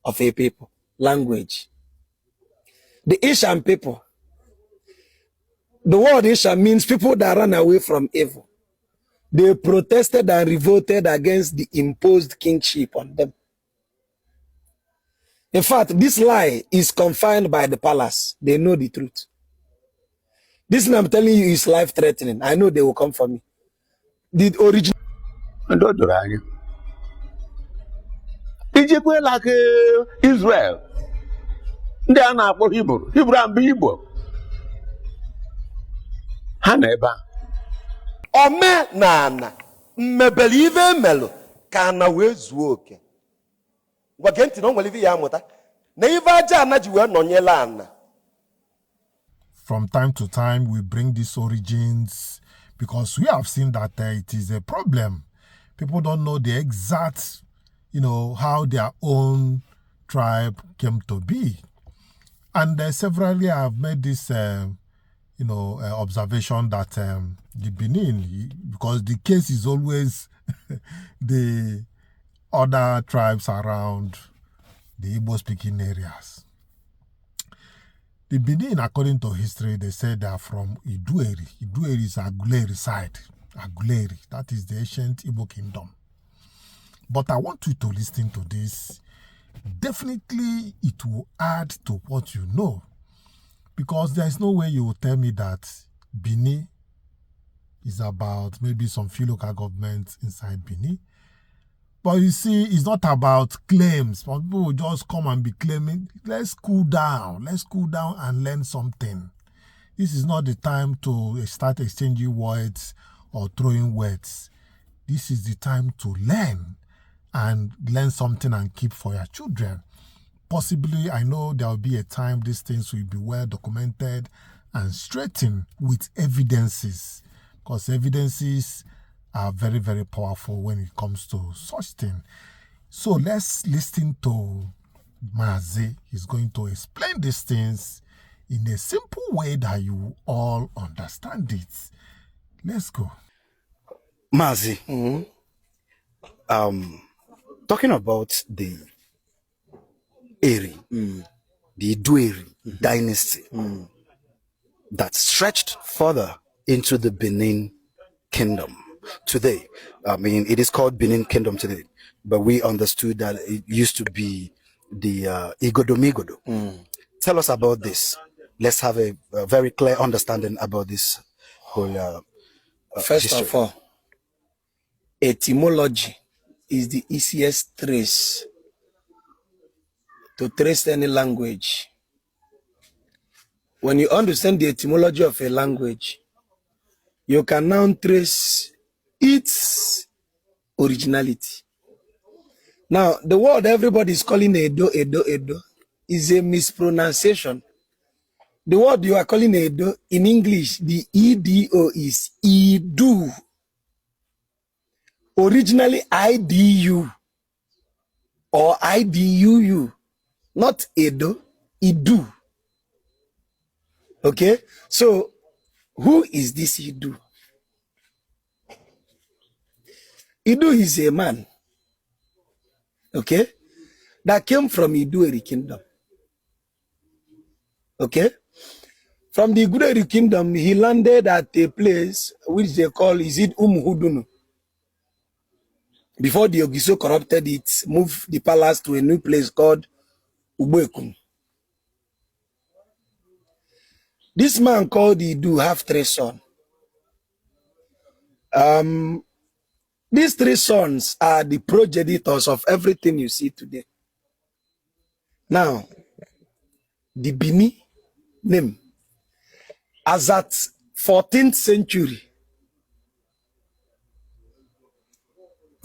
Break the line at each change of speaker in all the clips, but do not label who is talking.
of a people, language. The Ishan people, the word Ishan means people that run away from evil. They protested and revolted against the imposed kingship on them. In fact, this lie is confined by the palace. They know the truth. This thing I'm telling you is life threatening. I know they will come for me. The original
Ndị o doro anya ijekwela aka Israel, ndị a na-akpọ Hibru, Hibru a mbụ Igbo ha nọ ebe a.
Omenala mmebere ife emelụ ka ana wee zuo oke. Gwa gee ntị na o nwere ife ya amụta na ife aja ana ji wee nọnyere ana.
From time to time, we bring these origins because we have seen that it is a problem. People don't know the exact, how their own tribe came to be. And severally, I've made this, observation that the Benin, because the case is always the other tribes around the Igbo speaking areas. The Benin, according to history, they say they are from Idueri. Idueri is Aguleri side. Aguleri, that is the ancient Igbo kingdom. But I want you to listen to this. Definitely, it will add to what you know. Because there is no way you will tell me that Benin is about maybe some few local governments inside Benin. But you see, it's not about claims. Some people will just come and be claiming. Let's cool down. Let's cool down and learn something. This is not the time to start exchanging words or throwing words. This is the time to learn and learn something and keep for your children. Possibly, I know there will be a time these things will be well documented and straightened with evidences, because evidences are very, very powerful when it comes to such thing. So let's listen to Mazi. He's going to explain these things in a simple way that you all understand it. Let's go.
Mazi, talking about the Eri, the Idueri dynasty that stretched further into the Benin Kingdom today. I mean, it is called Benin Kingdom today, but we understood that it used to be the Igodomigodo. Tell us about this. Let's have a very clear understanding about this whole
First
history.
of all, etymology is the easiest trace to trace any language. When you understand the etymology of a language, you can now trace its originality. Now, the word everybody is calling Edo, Edo, Edo is a mispronunciation. The word you are calling Edo in English, the EDO is Idu. Originally IDU or IDUU, not Edo, Idu. Okay, so who is this Idu? Idu is a man, okay, that came from Idueri kingdom. Okay, from the Idueri kingdom, he landed at a place which they call, is it Umuhudunu? Before the Ogiso corrupted it, moved the palace to a new place called Ubekun. This man called Idu have three sons. These three sons are the progenitors of everything you see today. Now, the Bini name, as at 14th century,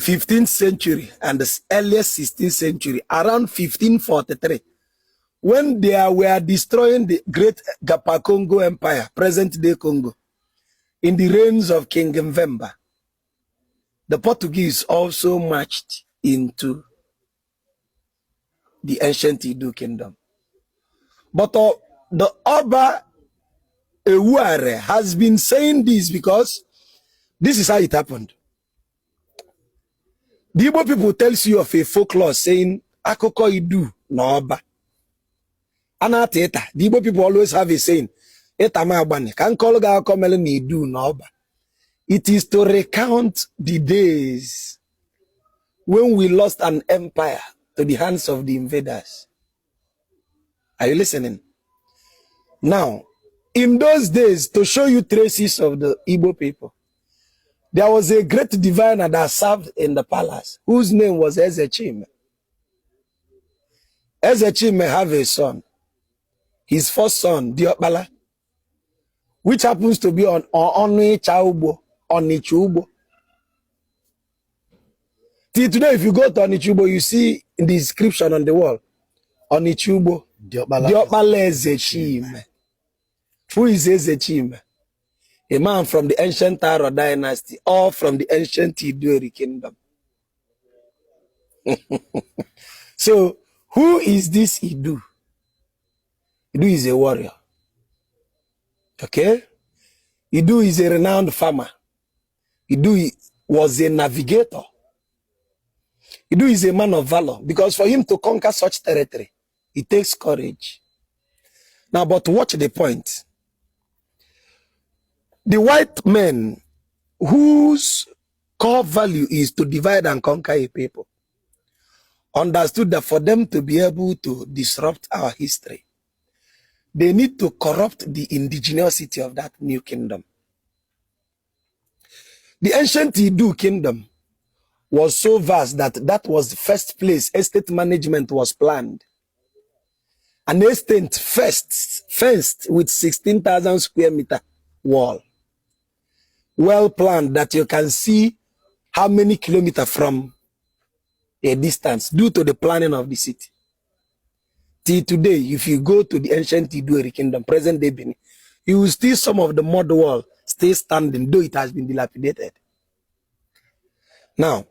15th century, and the earliest 16th century, around 1543, when they were destroying the great Gapa Congo Empire, present-day Congo, in the reigns of King Mvemba, the Portuguese also marched into the ancient Idu kingdom. But the Oba Ewuare has been saying this because this is how it happened. The Igbo people tells you of a folklore saying, Akoko Idu na Ọba. A na-ata ịta. The Igbo people always have a saying, ịta m agbani ka m kọọlụ gị akụkọ mere na Idu na Ọba. It is to recount the days when we lost an empire to the hands of the invaders. Are you listening? Now, in those days, to show you traces of the Igbo people, there was a great diviner that served in the palace whose name was Ezechime. Ezechime have a son, his first son, Diokpala, which happens to be on Onicha Ugbo, Onicha Ugbo. Till today, if you go to Onicha Ugbo, you see in the inscription on the wall, Onicha Ugbo,
Diokpala.
Diokpala Ezechime. Who is Ezechime? A man from the ancient Taro dynasty or from the ancient Idueri kingdom. So, who is this Idu? Idu is a warrior. Okay? Idu is a renowned farmer. Idu was a navigator. Idu is a man of valor because for him to conquer such territory, it takes courage. Now, but watch the point. The white men whose core value is to divide and conquer a people understood that for them to be able to disrupt our history, they need to corrupt the indigeneity of that new kingdom. The ancient Idu kingdom was so vast that that was the first place estate management was planned. An estate first fenced with 16,000 square meter wall. Well planned that you can see how many kilometers from a distance due to the planning of the city. Till today, if you go to the ancient Idueri kingdom, present day Benin, you will see some of the mud wall still standing, though it has been dilapidated. Now,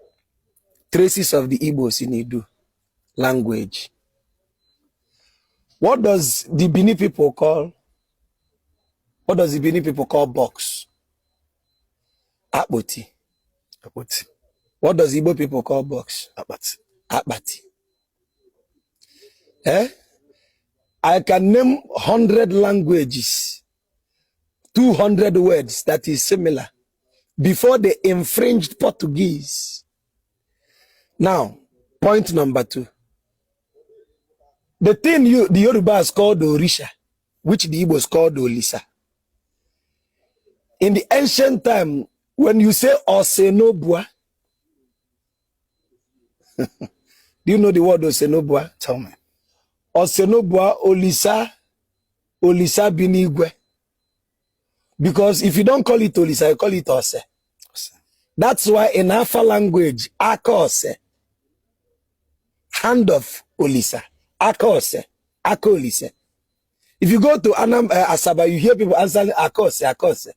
traces of the Igbos in Idu language. What does the Bini people call? What does the Bini people call box? Akpoti.
Akpoti.
What does Igbo people call box?
Akpati.
Akpati. Eh? I can name 100 languages, 200 words that is similar before they infringed Portuguese. Now, point number two. The thing the Yorubas called Orisha, which the Igbos called Olisa. In the ancient time, when you say Osenobua, do you know the word Osenobua?
Tell me.
Osenobua, Olisa, Olisa Binigwe. Because if you don't call it Olisa, you call it Ose.
Ose.
That's why in Afa language, Aka Ose, hand of Olisa, Aka Ose, Aka Olise. If you go to Anam Asaba, you hear people answering Aka Ose, Aka Ose,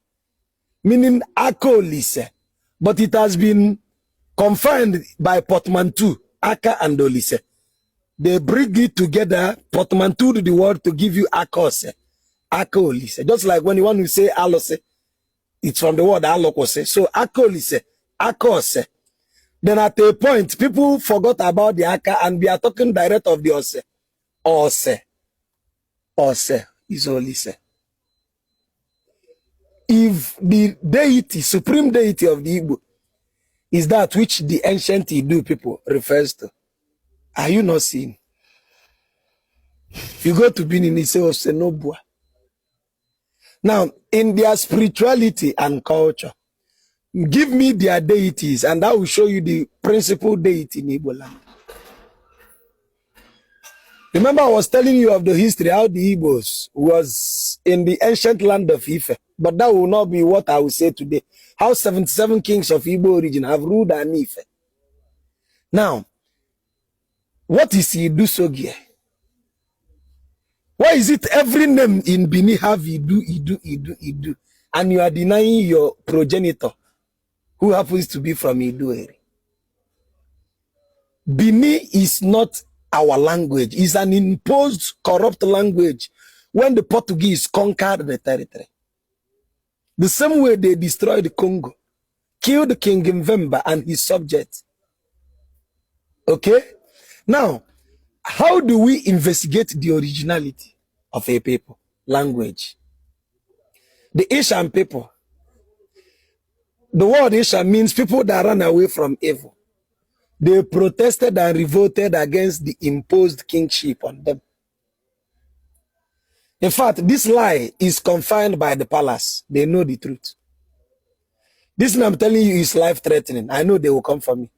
meaning Aka Olise. But it has been confined by portmanteau, Aka and Olise. They bring it together, portmanteau to the word to give you Aka Ose, Aka Olise. Just like when you want to say Alose, it's from the word Alokose. So Aka Olise, Aka Ose. Then at a point, people forgot about the Aka and we are talking direct of the Ose. Ose. Ose is Olise. If the deity, supreme deity of the Igbo, is that which the ancient Idu people refers to, are you not seeing? If you go to Benin, you say Osenobua. Now, in their spirituality and culture, give me their deities, and I will show you the principal deity in Igbo land. Remember, I was telling you of the history, how the Igbos was in the ancient land of Ife. But that will not be what I will say today. How 77 kings of Igbo origin have ruled an Ife. Now, what is Idu? Why is it every name in Bini have Idu, Idu, Idu, Idu, and you are denying your progenitor, who happens to be from Idu? Bini is not our language. It's an imposed, corrupt language when the Portuguese conquered the territory. The same way they destroyed the Congo, killed King Mvemba and his subjects. Okay? Now, How do we investigate the originality of a people? Language. The Ishan people. The word Ishan means people that run away from evil. They protested and revolted against the imposed kingship on them. In fact, this lie is confined by the palace. They know the truth. This thing I'm telling you is life threatening. I know they will come for me.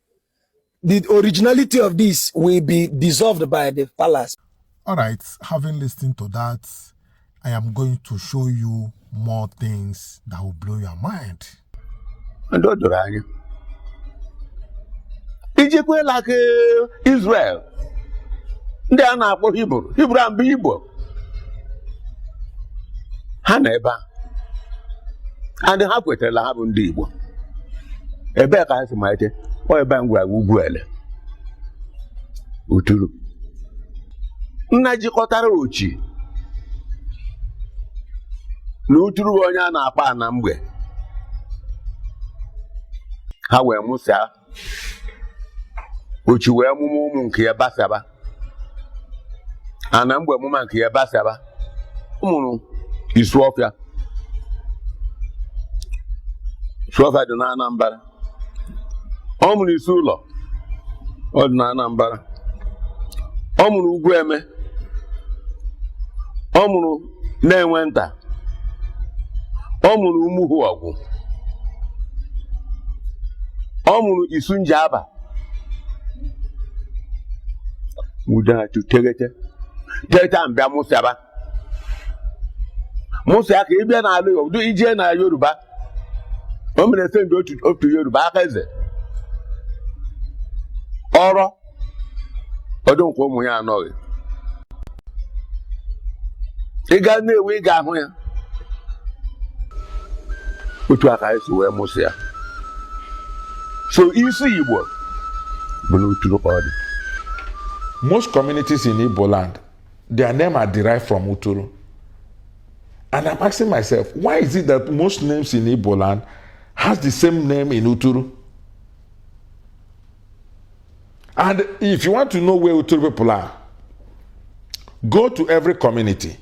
The originality of this will be dissolved by the palace.
All right, having listened to that, I am going to show you more things that will blow your mind.
Ndị o doro anya ijekwela ka Israel, ndị a na-akpọ Hibru, Hibru a mbụ Igbo ha nọ ebe a, and ha kwetara ha bụ ndị Igbo. Ebee ka ha si malite? Ọ ebe a m gwara gị, ugwu ele Uturu nna jikọtara ochi na Uturu bụ onye a na-akpọ ana mgbe ha wee mụsịa ochi wee mụmụ ụmụ nke ya basaba ana mgbe mụma nke ya basaba mụrụ Isuọfịa. Isuọfịa dị na Anambra. Ọ mụrụ isi ụlọ, ọ dị na Anambra. Ọ mụrụ ugwu eme, ọ mụrụ na-enwe nta, ọ mụrụ umuhu ọgwụ, ọ mụrụ isunjaba udachu teghete teta mbịa mụsịaba mụsịa ka ị bịa n'ala Igbo, ije na Yoruba. O mere send otu Yoruba aka eze ọrọ ọdụ nke ụmụ ya anọghị. Ị gaa Nnewi, ị ga-ahụ ya. Otu a ka anyị si wee mụsị ya. So isi Igbo bụ n'Uturu ka ọ dị.
Most communities in Igbo land, their name are derived from Uturu. And I'm asking myself, why is it that most names in Igbo land has the same name in Uturu? And if you want to know where Uturu people are, go to every community.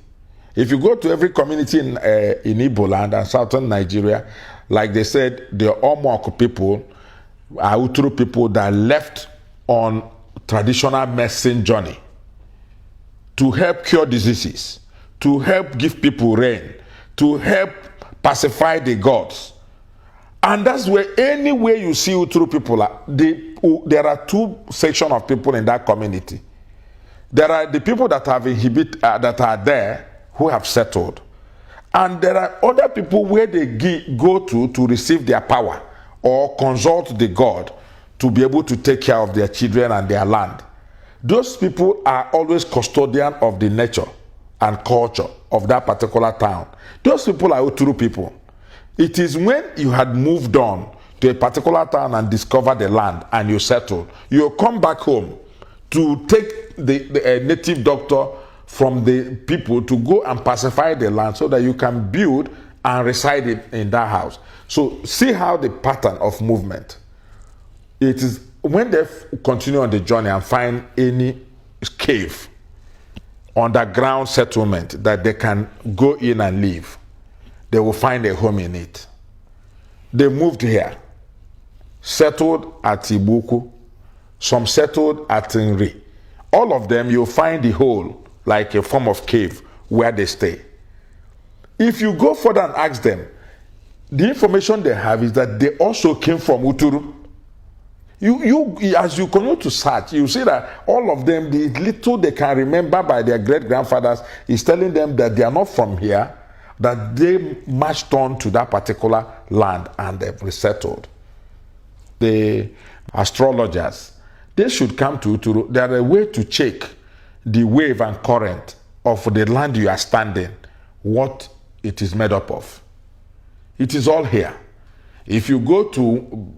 If you go to every community in Igbo land and southern Nigeria, like they said, the Omok people are Uturu people that left on traditional medicine journey to help cure diseases, to help give people rain, to help pacify the gods. And that's where anywhere you see Uturu people are, there are two sections of people in that community. There are the people that have inhibit that are there who have settled. And there are other people where they go to receive their power or consult the god to be able to take care of their children and their land. Those people are always custodian of the nature and culture of that particular town. Those people are Uturu people. It is when you had moved on to a particular town and discovered the land and you settle, you come back home to take the native doctor from the people to go and pacify the land so that you can build and reside in that house. So see how the pattern of movement. It is when they continue on the journey and find any cave, underground settlement that they can go in and live, they will find a home in it. They moved here, settled at Ibuku, some settled at Nri. All of them, you'll find the hole, like a form of cave where they stay. If you go further and ask them, the information they have is that they also came from Uturu. As you continue to search, you see that all of them, the little they can remember by their great-grandfathers is telling them that they are not from here, that they marched on to that particular land and they've resettled. The astrologers, they should come to Uturu. There are a way to check the wave and current of the land you are standing, what it is made up of. It is all here. If you go to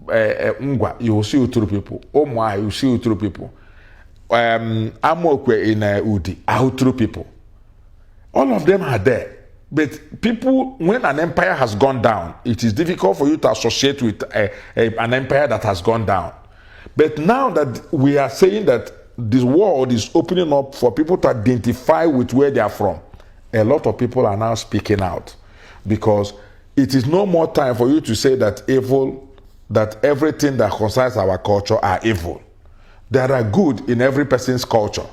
Ngwa, you will see Uturu people. Omwa, you will see Uturu people. Amokwe in Udi are Uturu people. All of them are there. But people, when an empire has gone down, it is difficult for you to associate with an empire that has gone down. But now that we are saying that this world is opening up for people to identify with where they are from, a lot of people are now speaking out because it is no more time for you to say that evil, that everything that concerns our culture are evil. There are good in every person's culture.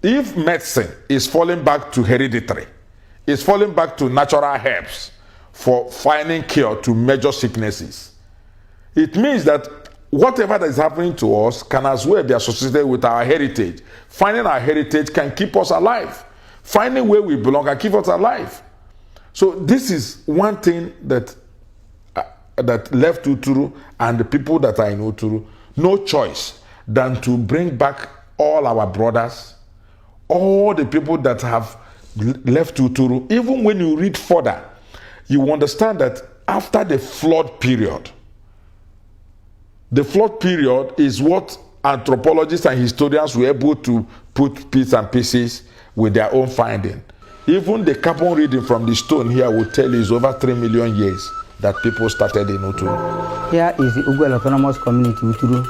If medicine is falling back to hereditary, it's falling back to natural herbs for finding cure to major sicknesses, it means that whatever that is happening to us can as well be associated with our heritage. Finding our heritage can keep us alive. Finding where we belong can keep us alive. So this is one thing that left Uturu and the people that are in Uturu no choice than to bring back all our brothers, all the people that have left Uturu. Even when you read further, you understand that after the flood period is what anthropologists and historians were able to put bits and pieces with their own finding. Even the carbon reading from the stone here will tell you it's over 3 million years that people started in Uturu.
Here is the Ugwuele Autonomous Community, Uturu,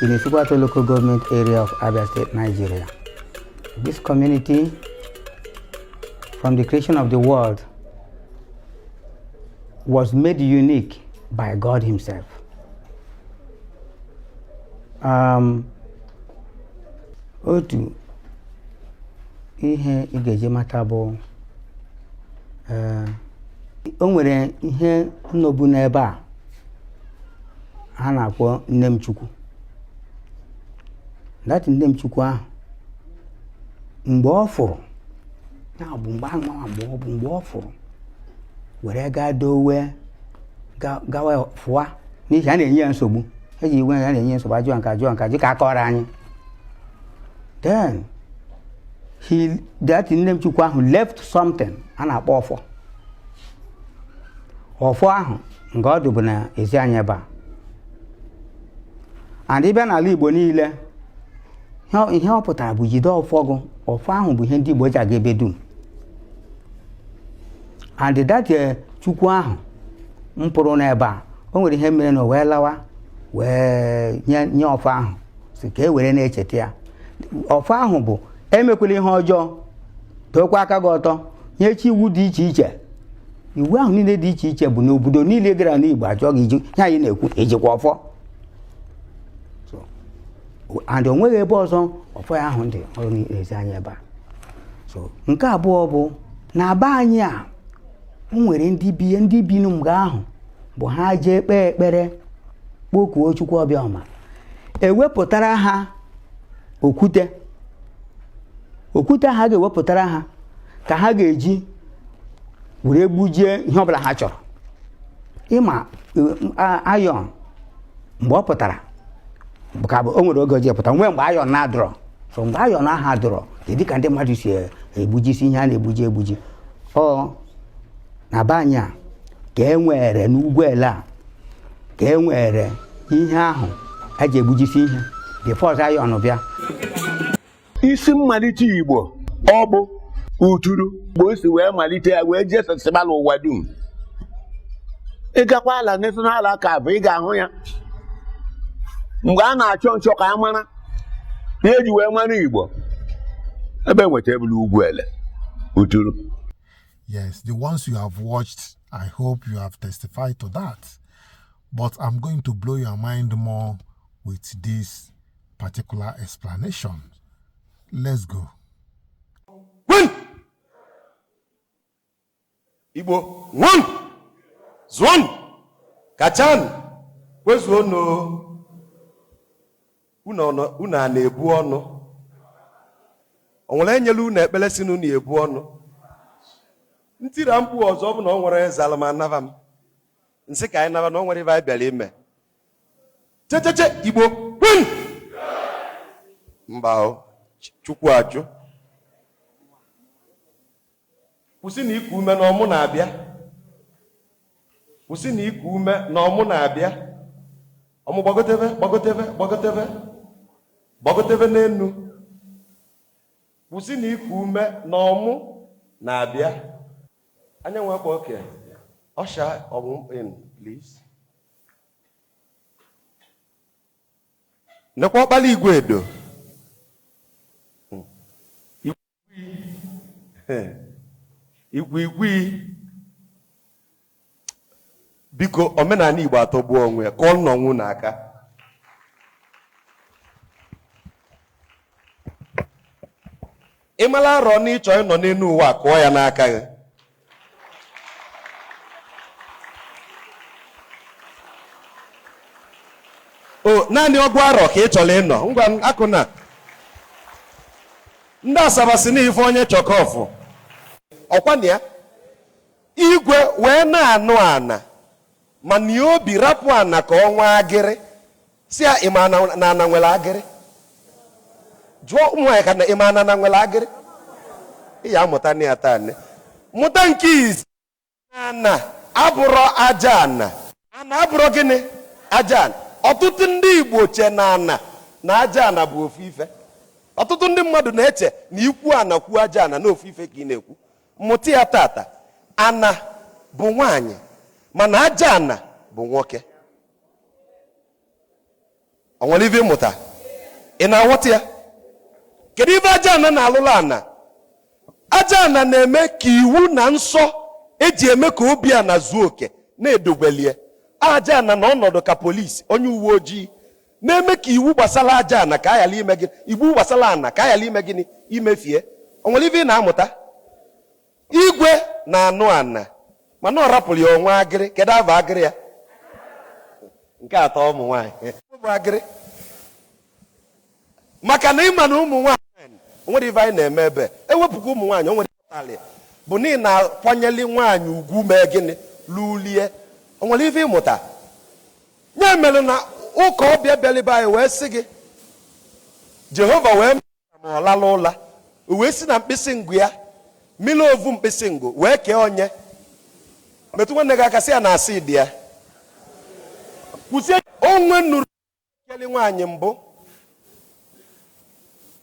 in the Isuikwuato local government area of Abia State, Nigeria. This community, from the creation of the world, was made unique by God Himself. Otu ihe ị ga-eji mata bụ o nwere ihe nnọbu n'ebe a a na-akpọ nne m Chukwu. That nne m Chukwu ahụ, mgbe ọ fụrụ ya bụ mgbe ahụ, mgbe ọ bụ mgbe ọ fụrụ were gaa dowe gawa fụwa, n'ihi a na-enye ya nsogbu, eji iwe ya na-enye nsogbu, ajụọ nka ajụọ nka dịka akọrọ anyị. Then he, that nne m Chukwu ahụ, left something a na-akpọ ọfọ. Ọfọ ahụ nke ọ dịbụ na ezi anyị ebe a, and ịbịa n'ala Igbo niile, ihe ọ pụtara bụ jide ọfọ gụ. Ọfọ ahụ bụ ihe ndị Igbo ji aga ebe dum. And that Chukwu ahụ m pụrụ n'ebe a, o nwere ihe mere na o wee lawa wee nye ọfọ ahụ, si ka e were na-echeta ya. Ọfọ ahụ bụ emekwela ihe ọjọọ, dokwa aka gị ọtọ, nyechi iwu dị iche iche. Iwu ahụ niile dị iche iche bụ n'obodo niile gara n'Igbo achọ gị iji ihe anyị na-ekwu ejikwa ọfọ. So, and o nweghị ebe ọzọ ọfọ ya ahụ dị ọrụ n'ezi anyị ebe a. So nke abụọ bụ na be anyị a, o nwere ndị bi mgbe ahụ bụ ha jee kpee ekpere, kpokuo Chukwu ọbịa, ewepụtara ha okwute. Okwute ha ga-ewepụtara ha ka ha ga-eji were gbujie ihe ọbụla ha chọrọ. Ịma ayọn mgbe ọ pụtara bụ ka o nwere oge o ji pụta nwee mgbe ayọn na-adọrọ. So mgbe ayọn ahụ adọrọ, kedu ka ndị mmadụ si egbujisi ihe a na-egbuji egbuji? Ọ na be anyị a ka e nwere n'Ugwuele a ka e nwere ihe ahụ eji egbujisi ihe before ayọn bịa.
Isi mmalite Igbo, ọ bụ Uturu mgbe o si wee malite ya wee jee sesịbala ụwa dum. Ịgakwa ala National Archive, ị ga-ahụ ya mgbe a na-achọ nchọ ka a mara ihe eji wee mara Igbo, ebe enweta ebulu Ugwuele, Uturu.
Yes, the ones you have watched, I hope you have testified to that. But I'm going to blow your mind more with this particular explanation. Let's go.
One! Igbo one! Zụọnụ! Kachanụ! Kwezuonụ! Unu a na-ebu ọnụ? O nwere enyela unu ekpere si na unu ebu ọnụ? Ntira mkpu ọzọ, ọ bụ na o nwere zalụ m anaba m nsị ka anyị naba na o nwere ife anyị bịara ime. Checheche, Igbo kwenu! Mba o, Chukwu ajụ. Kwụsị na iku ume na ọmụ na-abịa. Kwụsị na iku ume na ọmụ na-abịa. Ọmụ, gbagotebe, gbagotebe, gbagotebe, gbagotebe n'enu. Kwụsị na iku ume na ọmụ na-abịa. Anyanwụ akpa oke. Usher ọmụ in, please. Nekwa ọkpala igwe edo. Ikwikwii, biko, omenala Igbo atọgbuo onwe ya. Kụọ nnọnwụ n'aka. Ị mara arọ na ịchọ ịnọ n'elu ụwa, kụọ ya n'aka gị. O naanị ọgụ arọ ka ị chọrọ ịnọ. Ngwa, akụ na ndị Asaba si n'ife onye chọkọfụ ọkwa na ya. Igwe wee na-anụ ana, mana ya obi rapụ ana ka ọ nwee agịrị. Si ya, ịma na ana nwere agịrị? Jụọ ụmụ nwaanyị ka na ịma na ana nwere agịrị. Ị ya amụta na ya taa nne. Mụta nke izi, ana abụrọ aja ana. Ana abụrọ gịnị? Aja ana. Ọtụtụ ndị Igbo che na ana na aja ana bụ ofu ife. Ọtụtụ ndị mmadụ na-eche na ikwu ana kwuo aja ana na ofu ife ka ị na-ekwu. Mụta ya tata, ana bụ nwaanyị, mana aja ana bụ nwoke. O nwere ife ịmụta? Ị na-aghọta ya? Kedu ife aja ana na-alụla ana? Aja ana na-eme ka iwu na nsọ eji eme ka obi ana zuo oke na-edobelie. Aja ana na ọnọdụ ka polisi, onye uwe ojii na-eme ka iwu gbasara aja ana ka a ghara ime gịnị, iwu gbasara ana ka a ghara ime gịnị, imefie. O nwere ife ị na-amụta? Igwe na-anụ ana, mana ọ rapụrụ ya onwe agịrị. Kedu ava agịrị ya? Nke atọ, ụmụ nwaanyị bụ agịrị, maka na ịma na ụmụ nwaanyị nwere ife anyị na-eme ebe ewepụkwa ụmụ nwaanyị. O nwere ịtalị bụ na ị na-akwanyeli nwaanyị ugwu, mee gịnị, lulie. O nwere ife ịmụta? Ya mere na ụka ọbịa bịalibe anyị wee sị gị, Jehova wee ma ọ lala ụla, o wee si na mkpịsị ngụ ya, mmiri ovu mkpịsị ngụ, wee kee onye. Metụ nwanne gị aka, sị ya na asị dị ya kwụsie. Onwe nụrụ keli nwaanyị mbụ.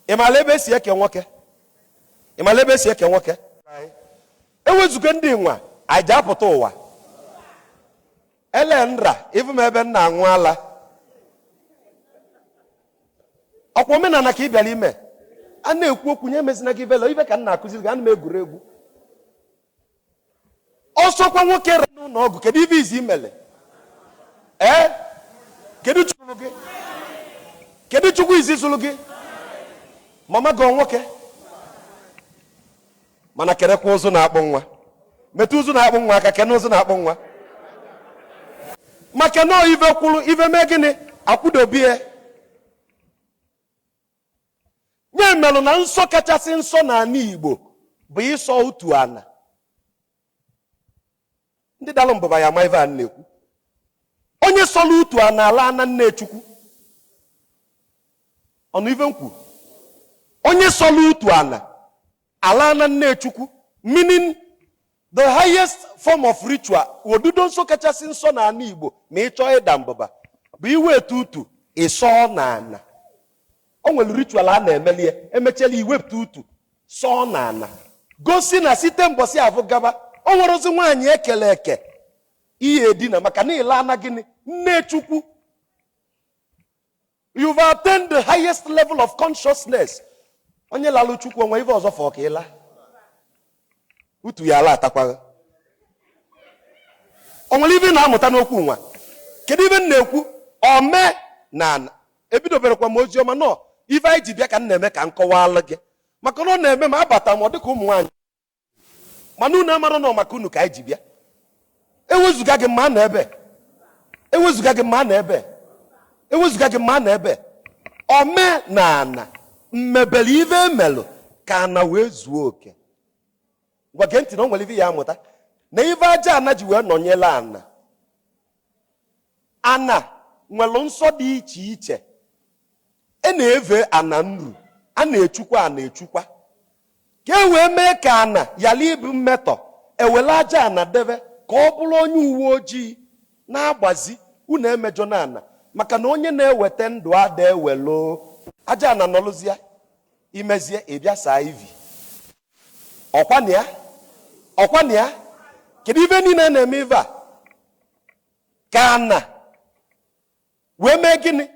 Ị maara ebe esi eke nwoke? Ị maara ebe esi eke nwoke? Ewezụga ndị nwa anyị ji apụta ụwa ele nra ịfụ m ebe m na-aṅụ ala. Ọkwa omenala ka ị bịara ime. A na-ekwu okwu nye emezina gị belo ibe ka m na-akụziri gị. Ana m egwuregwu ọsọkwa nwoke ra n'ụlọ ọgwụ. Kedu ibe izi imele? Ee, kedu chukwu gị? Kedu chukwu izi zụrụ gị? Mama gị ọ nwoke? Mana kerekwa ụzụ na-akpụ nwa. Metụ ụzụ na-akpụ nwa aka. Kene ụzụ na-akpụ nwa, maka na ife kwuru ife mee gịnị, akwụdobie nye. Melụ na nsọ kachasị nsọ n'ala Igbo bụ ịsọ otu ana. Ndị dalụ mbụba ya ama ife a na-ekwu. Onye sọlụ otu ana ala ana nne Chukwu ọnụ ife m kwuru. Onye sọlụ otu ana ala ana nne Chukwu, meaning the highest form of ritual, odudo nsọ kachasị nsọ n'ala Igbo, ma ị chọọ ịda mbụba, bụ iwetu utu ịsọ n'ana. O nwere ritual a na-emeli ya. Emechiela, iwepụta utu sọọ n'ana, gosi na site mbọsị avụ gaba, o nwere ozi nwaanyị ekele eke ihe edina, maka na ile ana gịnị, nne Chukwu. You've attained the highest level of consciousness. Onye lalụ Chukwu, onwe ife ọzọ fọ ka ịla utu ya ala atakwaghị. O nwere ife ị na-amụta n'okwu nwa? Kedu ife m na-ekwu? Ome na ana ebidoberekwa m ozi ọma nọ. Ife anyị ji bịa ka m na-eme ka m kọwalụ gị, maka na ọ na-eme ma abata m, ọ dịka ụmụ nwaanyị, mana unu amara nọ maka unu ka anyị ji bịa. Ewezụga gị mma na ebe, ewezụga gị mma na ebe, ewezụga gị mma na ebe. Ome na ana mmebere ife emelụ ka ana wee zuo oke. Gwa, gee ntị, na o nwere ife ya amụta na ife aja ana ji wee nọnyere ana. Ana nwere nsọ dị iche iche. E na-eve ana nru, a na-echukwa ana echukwa, ka e wee mee ka ana yala ịbụ mmetọ. Ewere aja ana debe ka ọ bụrụ onye uwe ojii na-agbazi unu emejọ na ana, maka na onye na-eweta ndụ ada ewelo aja ana nọlụzie. Imezie, ịbịa saa ivi ọkwa na ya, ọkwa na ya. Kedu ife niile a na-eme ife a? Ka ana wee mee gịnị?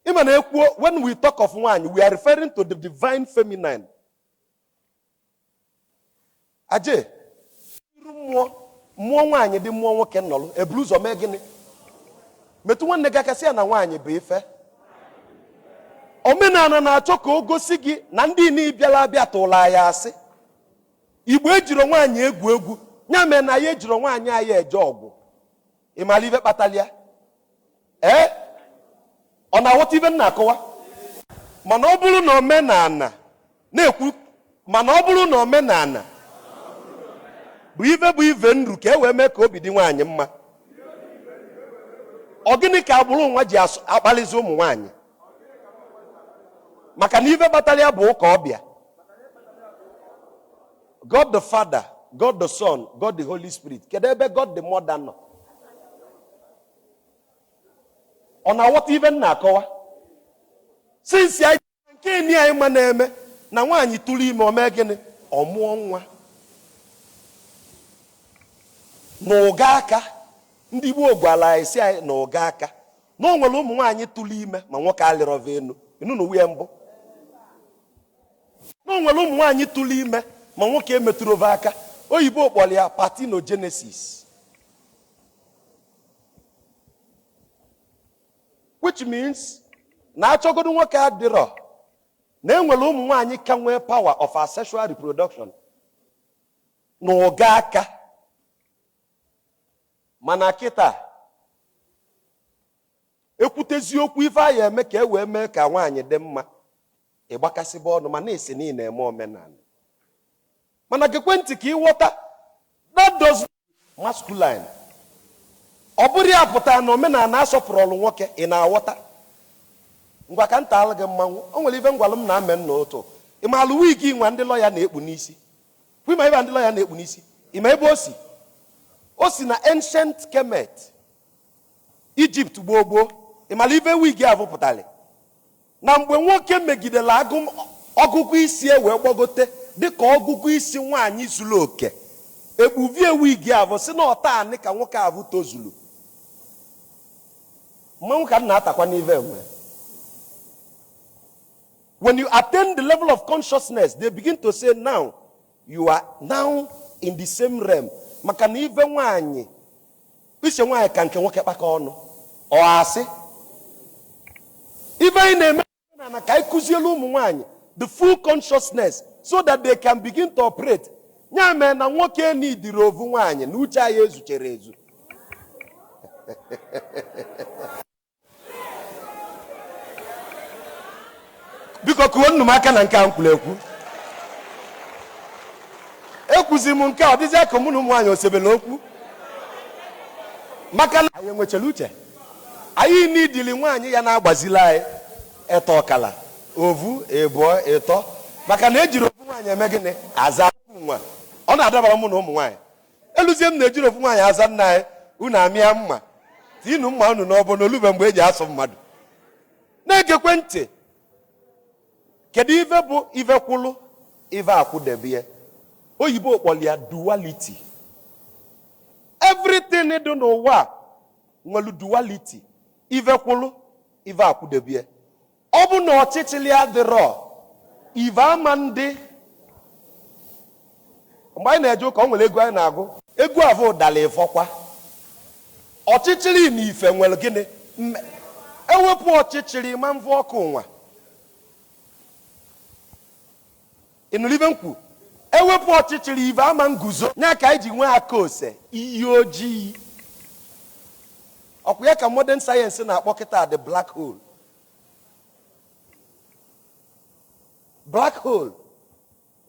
Ịma na ekwuo, when we talk of nwaanyị, we are referring to the divine feminine. Aje iru mmụọ, mmụọ nwaanyị dị, mmụọ nwoke nọlụ eburu ụzọ mee gịnị? Metụ nwanne gị aka, sị ya na nwaanyị bụ ife. Omenala na-achọ ka o gosi gị na ndị niile bịara abịa tụla ya asị. Igbo ejiro nwaanyị egwu egwu, ya mere na ya ejiro nwaanyị anyị eje ọgwụ. Ị maara ife kpatara ya? Ee, ọ na-aghọta ife m na-akọwa? Mana ọ bụrụ na omenala na-ekwu, mana ọ bụrụ na omenala bụ ife, bụ ife nru ka e wee mee ka obi dị nwaanyị mma, ọ gịnị ka agbụrụ nwa ji akpalizi ụmụ nwaanyị? Maka na ife kpatara ya bụ ụka ọbịa. God the Father, God the Son, God the Holy Spirit, kedu ebe God the Mother nọ? Ọ na-aghọta ife m na-akọwa? Since anyị nke eni anyị ma na-eme na nwaanyị tụrụ ime, o mee gịnị? Ọ mụọ nwa na ụga aka. Ndị gboo gwara anyị si anyị na ụga aka na o nwere ụmụ nwaanyị tụrụ ime ma nwoke alịrọva enu enu na nwunye mbụ, na o nwere ụmụ nwaanyị tụrụ ime ma nwoke emetụrụva aka. Oyibo kpọrọ ya parthenogenesis, which means na achọgodo nwoke adịrọ, na enwere ụmụ nwaanyị ka nwee power of asexual reproduction na ụga aka. Mana kịta ekwutezi okwu ife anyị eme ka e wee mee ka nwaanyị dị mma, ịgbakasịba ọnụ ma na-esi na ị na-eme omenala. Mana gekwe ntị ka ịghọta, that does masculine, ọ bụrụ ya pụtara na omenala asọpụrụ ọlụ nwoke. Ị na-aghọta? Ngwa, ka nta alụ gị mmanwụ. O nwere ife ngwalụ m na ame nna ụtụ. Ị maalụ wig nwa ndị lọya na-ekpu n'isi? Ịma ebe ndị lọya na-ekpu n'isi? Ịma ebe o si? O si na ancient Kemet, Egypt gboo gboo. Ị mara ife wig a pụtara? Na mgbe nwoke megidere ọgụgụ isi e wee gbagote dịka ọgụgụ isi nwaanyị zuru oke, ekpuvie wig avụ, si na ọta anị ka nwoke avụ tozuru mmanwụ ka m na-atakwa n'ife enwe. When you attain the level of consciousness, they begin to say now you are now in the same realm, maka na ife nwaanyị, uche nwaanyị ka nke nwoke kpakọ ọnụ. Ọ asị ife anyị na-eme na ka anyị kụzielu ụmụ nwaanyị the full consciousness so that they can begin to operate. Ya mere na nwoke nidiri ovu nwaanyị na uche anyị ezuchere ezu. Biko kụọ nnu m aka na nke a m kwuru ekwu. Ekwuzi m nke a, ọ dịzị ka mụ na ụmụ nwaanyị osebele okwu, maka na anyị enwechara uche anyị n'idili nwaanyị ya na-agbazili anyị eto ọkala ovu ịbụọ ịtọ, maka na ejiri ofu nwaanyị eme gịnị? Aza okwu nwa. Ọ na-adabara mụ na ụmụ nwaanyị. Eluzie m na-ejiri ofu nwaanyị aza nna anyị. Unu amịa mma, tinu mma unu n'ọbọ n'olube mgbe eji asụ mmadụ. Na-egekwe ntị, kedu ife bụ ife kwụlụ ife akwụdebe? Oyibo kpọrọ ya duality. Everything dị n'ụwa a nwere duality, ife kwụlụ ife akwụdebe. Ọ bụ na ọchịchịrị adịrọ, ife ama ndị. Mgbe anyị na-eje ụka, o nwere egwu anyị na-agụ. Egwu avụ dara ịfọkwa ọchịchịrị na ife nwere gịnị? Ewepụ ọchịchịrị ma mvụ ọkụ nwa. Ị nụrụ ife m kwu? Ewepụ ọchịchịrị, ife ama nguzo. Ya ka anyị ji nwee aka ose iyi ojii. Ọkwa ya ka modern science na-akpọ kịta the black hole. Black hole,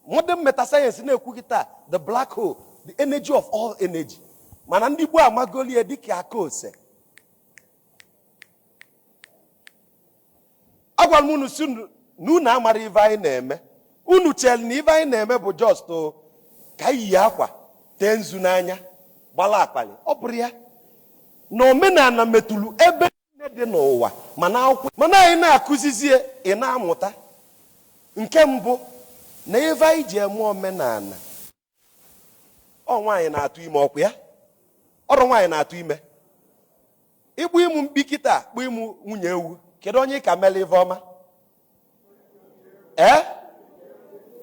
modern meta science na-ekwu kịta the black hole, the energy of all energy. Mana ndị gboo amagolie dịka aka ose. Agwara m unu si na unu amara ife anyị na-eme. Unu chere na ife anyị na-eme bụ just ka anyị yi akwa, tee nzu n'anya, gbala akpali. Ọ bụrụ ya na omenala metụrụ ebe niile dị n'ụwa, mana akwụkwọ, mana anyị na-akụzizie, ị na-amụta. Nke mbụ na ife anyị ji eme omenala, ọ nwaanyị na-atụ ime. Ọkwa ya ọrụ nwaanyị na-atụ ime. Ịkpụ ịmụ mkpi kịta, kpụ ịmụ nwunye ewu, kedu onye ị ka mele ife ọma? Ee,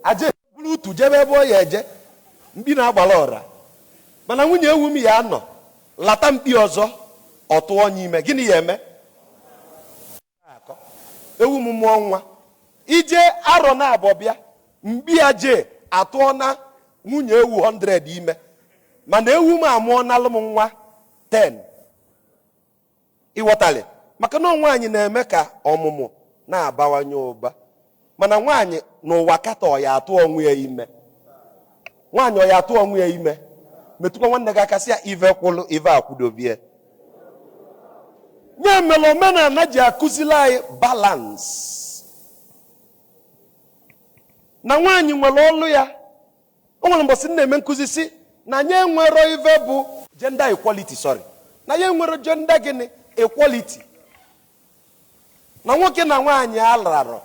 aje buru utu jebe ebe ọ ya eje. Mkpi na-agbala ọra, mana nwunye ewu m ya anọ lata mkpi ọzọ, ọ tụọ onye ime. Gịnị ya eme? Akọ ewu m mụọ nwa ije arọ na abọ bịa, mkpi ya jee atụọ na nwunye ewu 100 ime, mana ewu m amụọ nalụ m nwa 10. Ịghọtali? Maka na nwaanyị na-eme ka ọmụmụ na-abawanye ụba. Mana nwaanyị n'ụwa kata, ọ ya atụ onwe ya ime? Nwaanyị, ọ ya atụ onwe ya ime? Metụkwa nwanne gị aka, sị ya ive kwụlụ ive akwụdobie. Nye mere omenala ji akụzili anyị balance, na nwaanyị nwere ọlụ ya. O nwere mbọsị m na-eme nkụzi, si na anyị enwero ive bụ gender equality, sorry, na ya enwero gender gịnị? Equality. Na nwoke na nwaanyị alarọ.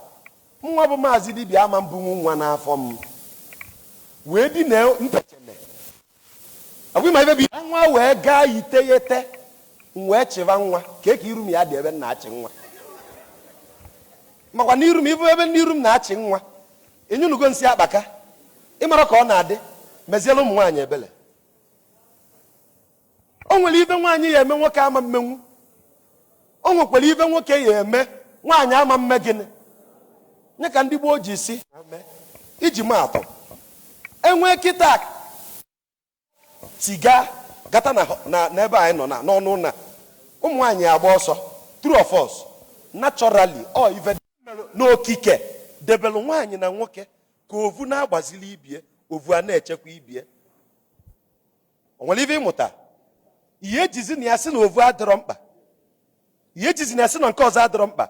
Nwa bụ maazị dibịa ama mbunwu nwa n'afọ m wee dina mpechene agwị ma ife bụ nwa wee gaa iteghete, m wee chịba nwa ka eke iru m ya dị ebe m na-achị nwa, makwa n'iru m ibu ebe n'iru m na-achị nwa enyunugo nsị akpaka. Ịmara ka ọ na-adị, meziela ụmụ nwaanyị ebele. O nwere ife nwaanyị ya eme nwoke ama mmenwu, o nwekwara ife nwoke ya eme nwaanyị ama mme. Gịnị nye ka ndị gboo ji si iji maa atụ, enwee kịta tiga gata na n'ebe anyị nọ na n'ọnụ na ụmụ nwaanyị agba ọsọ. True or false? Naturally, ọ ife n'okike debelu nwaanyị na nwoke ka ovu na-agbazili ibie, ovu a na-echekwa ibie. O nwere ife ịmụta ihe ejizi na ya sị na ovu adịrọ mkpa, ihe ejizi na ya sị na nke ọzọ adịrọ mkpa.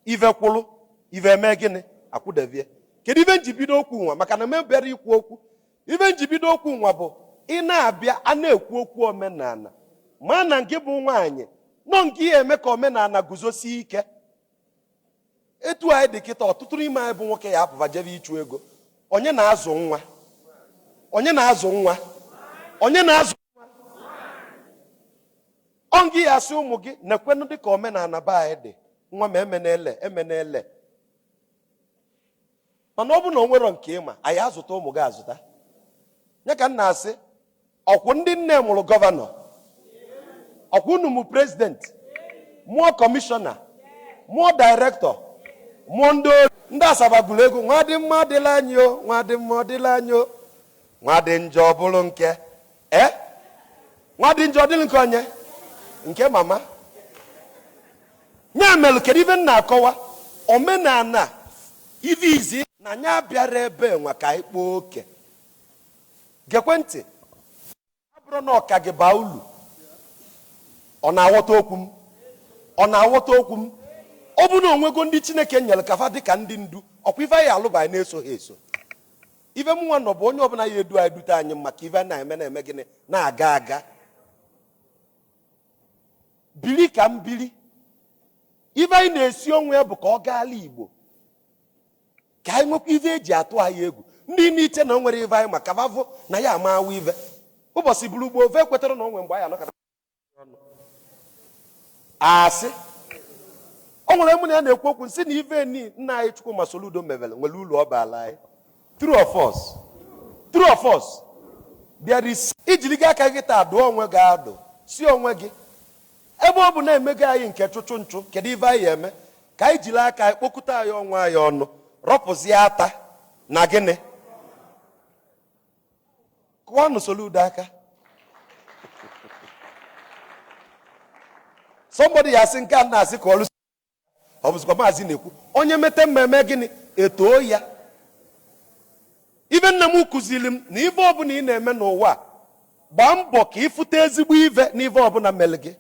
Ife kwụlụ ife eme gịnị? Akwụdebie. Kedu ife njibido okwu nwa? Maka na m bịara ikwu okwu, ife njibido okwu nwa bụ ị na-abịa a na-ekwu okwu omenala, ma na nke bụ nwaanyị nọ nke ihe eme ka omenala guzosie ike. Etu anyị dị kịta, ọtụtụ n'ime anyị bụ nwoke ya apụva jebe ịchụ ego. Onye na-azụ nwa? Onye na-azụ nwa? Onye na-azụ nwa? Ọ gị ya asị ụmụ gị na-ekwenụ dịka omenala be anyị dị. Nwa ma eme na-ele eme na-ele, mana ọ bụ na o nwero nke ịma anyị azụta ụmụ gị azụta ya ka m na-asị. Ọkwụ ndị nne mụrụ governor, ọkwụ unu mụ president, mụọ commissioner, mụọ director, mụọ ndị ori. Ndị Asaba gụrụ egwu, "Nwa dị mma dịla anyị o, nwa dị mma dịla anyị o, nwa dị njọ bụrụ nke e nwa dị njọ dịrị nke onye nke mama." Ya mere, kedu ife m na-akọwa? Omenala ife izi na anyị abịara ebe nwa ka anyị kpoo oke. Gekwe ntị, ọ bụrụ na ọka gị baa ulu, ọ na-aghọta okwu m, ọ na-aghọta okwu m. Ọ bụ na onwego ndị Chineke nyere kafa dịka ndị ndu, ọkwa ife anyị alụba, anyị na-eso ha eso. Ife m nwa nọ bụ onye ọbụla ya edu anyị dute anyị maka ife na-eme na-eme gịnị na-aga aga biri ka m biri. Ife anyị na-esi onwe ya bụ ka ọ gaala Igbo, ka anyị nwekwa ife eji atụ anyị egwu. Ndị n'iche na o nwere ife anyị maka vavụ na ya ama awa ife ụbọchị buru gboo ofe ekwetara na onwe mgbe anyị anọkọta ọnụ asị. O nwere mụ na ya na-ekwu okwu, nsị na ife ni nna anyị Chukwuma Soludo mebere nwere ulu ọ baala anyị. True or false? True or false? There is ijiri gị aka gị taa dụọ onwe gị adụ, si onwe gị ebe ọ bụ na-emego anyị nke chụchụ nchụ. Kedu ife anyị eme ka anyị jiri aka anyị kpokọta anyị onwe anyị ọnụ, rọpụzie ata na gịnị? Kụwanụ Soludo aka. Somebody ya asị nke a na-asị ka ọlụ ọ bụzikwa maazị na-ekwu onye mete mmemme gịnị etoo ya. Ife nna m kụziri m na ife ọbụla ị na-eme n'ụwa a, gbaa mbọ ka ịfụta ezigbo ife n'ife ọbụla mere gị.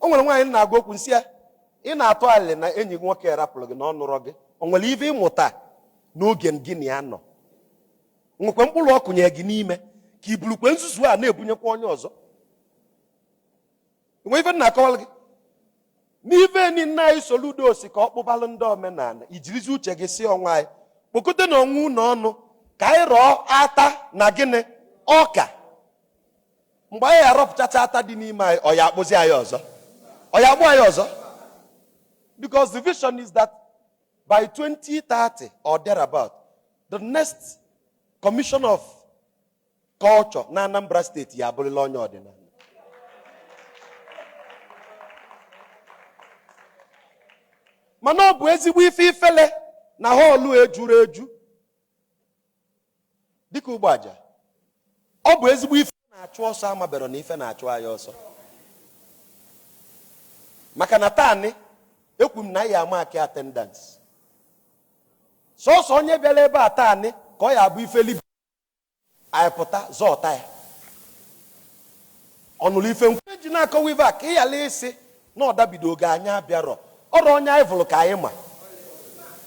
O nwere nwaanyị na-agwa okwu, nsị ya ị na-atụ alị na enyi gị nwoke rapụrụ gị na ọ nụrọ gị. O nwere ife ịmụta n'oge gị na ya nọ, nwekwe mkpụrụ ọkụnye gị n'ime ka i burukwe nzuzu a na-ebunyekwa onye ọzọ. Nwe ife na-akọwara gị n'ife ni nna anyị Soludo si ka ọ kpụbalụ ndị omenala, ijirizi uche gị si ọnwa anyị kpokọte na onwe unu ọnụ ka anyị rọọ ata na gịnị? Ọka. Mgbe anyị arọpụchacha ata dị n'ime anyị, ọ ya akpụzi anyị ọzọ, ọ ya akpụ anyị ọzọ, because the vision is that by 2030 or thereabout, the next Commissioner of Culture na Anambra Steeti ya abụrịla onye ọdịnala. Mana ọ bụ ezigbo ife ifele na họọlụ ejuru eju dịka Ugboaja. Ọ bụ ezigbo ife na-achụ ọsọ amabero na ife na-achụ anyị ọsọ, maka na taanị ekwu m na anyị ama-aki attendance. Sọsọ onye bịara ebe a taanị ka ọ ya abụ ife libi anyị pụta zọọta ya ọ nụrụ ife nkwu eji na-akọwa ife a ka ị ghara ịsị na ọ dabido oge anyị abịarọ. Ọrụ onye anyị vụrụ ka anyị ma,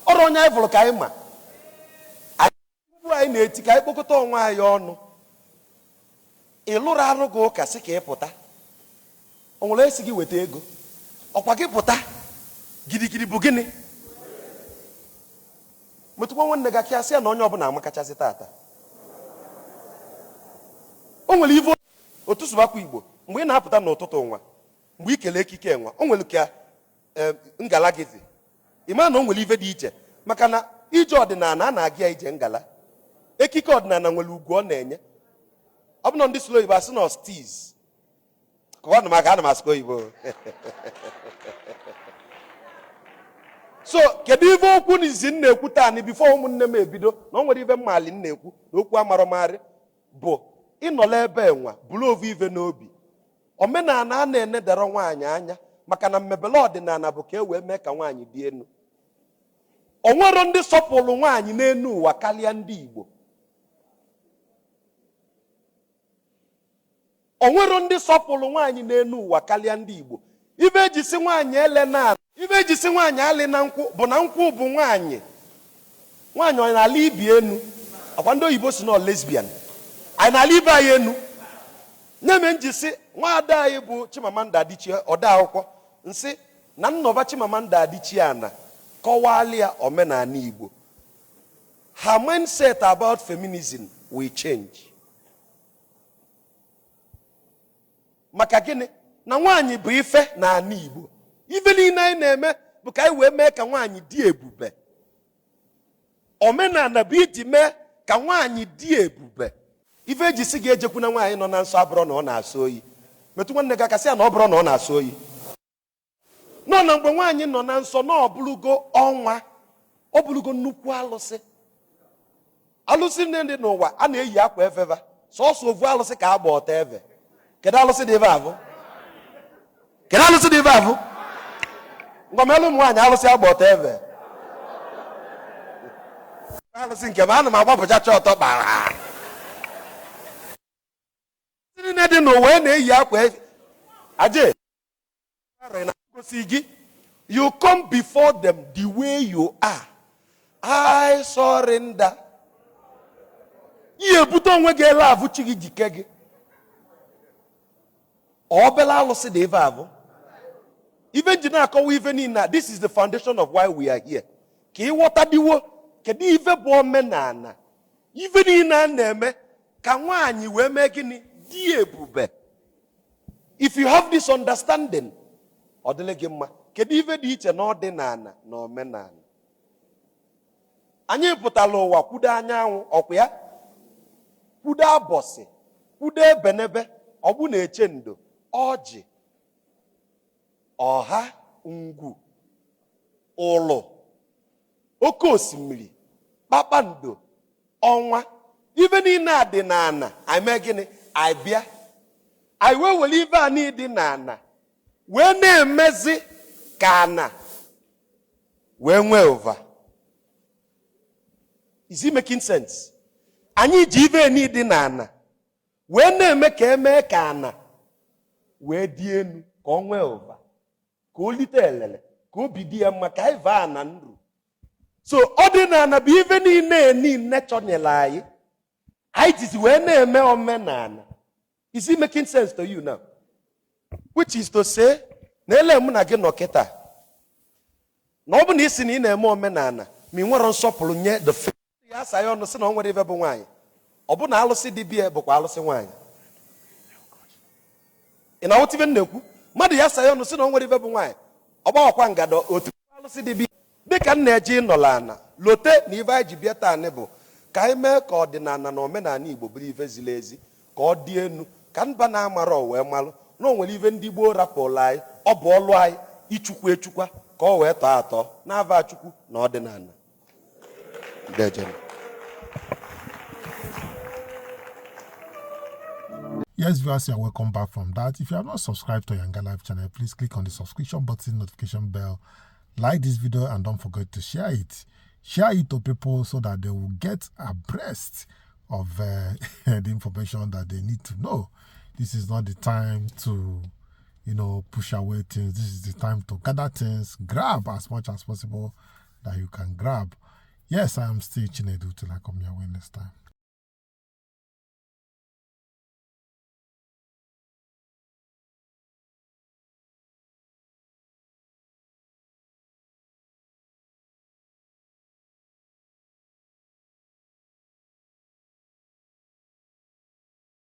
ọrụ onye anyị vụrụ ka anyị ma. Mkpu anyị na-eti ka anyị kpokọta onwe anyị ọnụ. Ị lụrụ arụ gị ụka sị ka ị pụta, o nwere esi gị weta ego ọkwa gị pụta gidigidi bụ gịnị? Metụkwa nwanne gị aka, sị ya na onye ọbụla amakachasị tata. O nwere ife otu sụbakwa Igbo mgbe ị na-apụta n'ụtụtụ nwa, mgbe ị kelee ekike nwa, o nwere ka ngala gị dị. Ị ma na o nwere ife dị iche, maka na ije ọdịnala a na-aga ya ije ngala. Ekike ọdịnala nwere ugwu ọ na-enye. Ọ bụ na ndị sụrụ oyibo asị na steez kụwanụ maka ana m asụkọ oyibo. So kedu ife okwu n'izi m na-ekwu taa ni before ụmụnne m ebido na o nwere ife mmali m na-ekwu na okwu amarọmarị bụ ịnọla ebe nwa buru ovu ife n'obi. Omenala a na-enedara nwaanyị anya, maka na mmebele ọdịnala bụ ka e wee mee ka nwaanyị dị enu. O nwero ndị sọpụrụ nwaanyị n'enu ụwa karịa ndị Igbo. O nwero ndị sọpụrụ nwaanyị n'enu ụwa karịa ndị Igbo. Ife eji sị nwaanyị ele na ife eji sị nwaanyị alị na nkwụ bụ na nkwụ bụ nwaanyị. Nwaanyị ọ na-ala ibi enu? Ọkwa ndị oyibo si na lesbian. Anyị na-ala ibe anyị enu. Na-eme nji sị nwaada anyị bụ Chimamanda Adichie, ode akwụkwọ, nsị na nnọba Chimamanda Adichie ana kọwalị ya omenala Igbo, her mindset about feminism will change. Maka gịnị? Na nwaanyị bụ ife n'ala Igbo. Ife niile anyị na-eme bụ ka anyị wee mee ka nwaanyị dị ebube. Omenala bụ iji mee ka nwaanyị dị ebube. Ife eji sị gị ejekwuna nwaanyị nọ na nsọ abụrọ na ọ na-asọ oyi. Metụ nwanne gị aka, sị ya na ọ bụrụ na ọ na-asọ oyi nọ na mgbe nwaanyị nọ na nsọ na ọ bụrụgo ọnwa, ọ bụrụgo nnukwu alụsị. Alụsị nne dị n'ụwa a na-eyi akwa efeva, sọsọ ovu alụsị ka agba ọtọ eve. Kedu alụsị dị ebe abụ? Kedu alụsị dị ebe abụ? Ngwa melụ ụmụ nwaanyị alụsị agba ọtọ eve. Alụsị nke m ana m agbapụchacha ọtọ kpara. Niile dị n'ụwa a na-eyi akwa aje gosi gị. You come before them the way you are. I surrender. Ihe ebute onwe gị ele avụ chi gị jike gị. Obele alụsị dị ebe avụ. Ife nji na-akọwa ife niile a, this is the foundation of why we are here. Ka ịghọtadiwo kedu ife bụ omenala. Ife niile a na-eme ka nwaanyị wee mee gịnị? Dị ebube. If you have this understanding, ọ dịrị gị mma. Kedu ife dị iche na ọdịnala na omenala? Anyị pụtara ụwa kwudo anyanwụ, ọkwa ya kwudo abọsị, kwudo ebenebe, ọgbụ na-eche ndo, ọjị, ọha, ngwu, ụlụ, oke osimiri, kpakpando, ọnwa. Ife niile a dị n'ana. Anyị mee gịnị? Anyị bịa, anyị wee were ife a niile dị n'ana wee na-emezi ka ana wee nwee ụva. Is it making sense? Anyị ji ife niile dị n'ana wee na-eme ka emee ka ana wee dị elu, ka ọ nwee ụva, ka o lite elele, ka obi dị ya mma, ka anyị vaa na nru. So ọdịnala bụ ife niile niile chọnyere anyị, anyị jizi wee na-eme omenala. Is it making sense to you now? Which is to say na ele mụ na gị nọ kịta na ọ bụ na isi na ị na-eme omenala ma ị nwere nsọpụrụ nye the faith ya, asa ya ọnụ sị na ọ nwere ife bụ nwaanyị, ọ bụ na alụsị dị bie bụkwa alụsị nwaanyị. Ị na-aghọta ife m na-ekwu? Mmadụ ya asa ya ọnụ sị na ọ nwere ife bụ nwaanyị, ọ gbawakwa ngado otu alụsị dị bie. Dịka m na-eje ịnọla ana lote na ife anyị ji bịa taa bụ Ka anyị mee ka ọdịnala na omenala Igbo bụrụ ife ziri ezi, ka ọ dị enu, ka mba na-amarọ wee malụ na o nwere ife ndị gboo rapụrụ anyị. Ọ bụ ọlụ anyị ichukwa echukwa ka ọ wee tọọ atọ n'ava Chukwu na ọdịnala. Dejen.
Yes, viewers, you are welcome back from that. If you have not subscribed to Yanga Live channel, please click on the subscription button, notification bell, like this video, and don't forget to share it. Share it to people so that they will get abreast of the information that they need to know. This is not the time to push away things. This is the time to gather things, grab as much as possible that you can grab. Yes, I am still Chinedu till I come your way next time.